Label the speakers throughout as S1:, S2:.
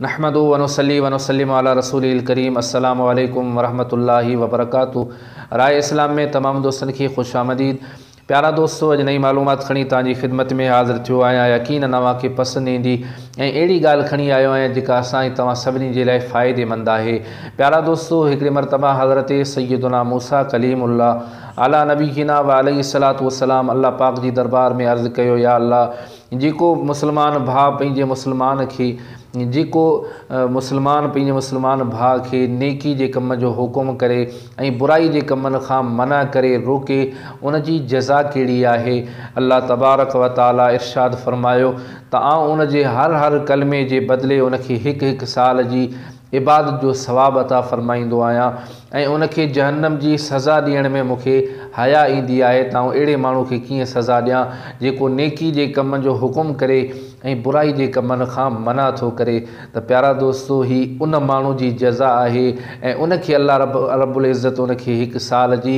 S1: نحمده ونصلي ونسلم علي رسوله الڪريم السلام عليڪم ورحمة الله وبرڪاته راء اسلام ۾ تمام دوستن کي خوش آمديد پيارا دوستو اڄ نئين معلومات کڻي توهان جي خدمت ۾ حاضر ٿيو آهيان يقينن اوهان کي پسند ايندي ۽ اهڙي ڳالهه کڻي آيو آهيان جيڪا اسان ۽ توهان سڀني جي لاء فائدي مند آهي پيارا دوستو هڪڙي مرتبه حضرت سيدنا موسيٰ ڪليم الله علي نبينا وعليه الصلوة والسلام الله پاڪ جي دربار ۾ عرض ڪيو يا الله جيڪو مسلمان ڀاء پنهنجي مسلمان کي جيڪو مسلمان پنهنجي مسلمان ڀاء کي نيڪي جي ڪم جو حڪم ڪري ۽ برائي جي ڪمن کان منع ڪري روڪي ان جي جزا ڪهڙي آهي؟ الله تبارڪ و تعالي ارشاد فرمايو ته آئون ان جي هر هر ڪلمي جي بدلي ان کي هڪ هڪ سال جي عبادت جو ثواب عطا فرمائيندو آهيان ۽ ان کي جهنم جي سزا ڏيڻ ۾ مون کي حيا ايندي آهي ته آئون اهڙي ماڻهو کي ڪيئن سزا ڏيان جيڪو نيڪي جي ڪم جو حڪم ڪري ۽ برائي جي ڪمن کان منع ٿو ڪري ته پيارا دوستو هي ان ماڻهو جي جزا آهي ۽ ان کي الله رب رب العزت ان کي هڪ سال جي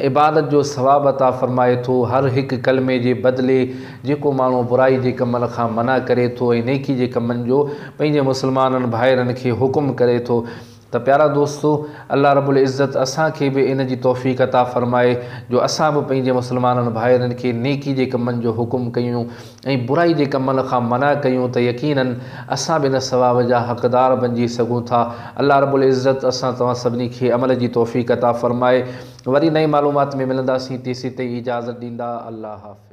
S1: عبادت جو ثواب عطا فرمائي ٿو، هر هڪ ڪلمي جي بدلي جيڪو ماڻهو برائي جي ڪمن کان منع ڪري ٿو ۽ نيڪي جي ڪمن جو پنهنجي مسلمانن ڀائرن کي حڪم ڪري ٿو ته پيارا دوستو! الله رب العزت اسان کي به ان جي توفيق عطا فرمائي جو اسان به پنهنجي مسلمانن ڀائرن کي نيڪي جي ڪمن جو حڪم ڪيون ۽ برائي جي ڪمن کان منع ڪيون ته يقيناً اسان به ان ثواب جا حقدار بنجي سگهون ٿا. الله رب العزت اسان توهان سڀني کي عمل جي توفيق عطا فرمائي. وري نئين معلومات ۾ ملنداسين تيسين تائين اجازت ڏيندا. الله حافظ.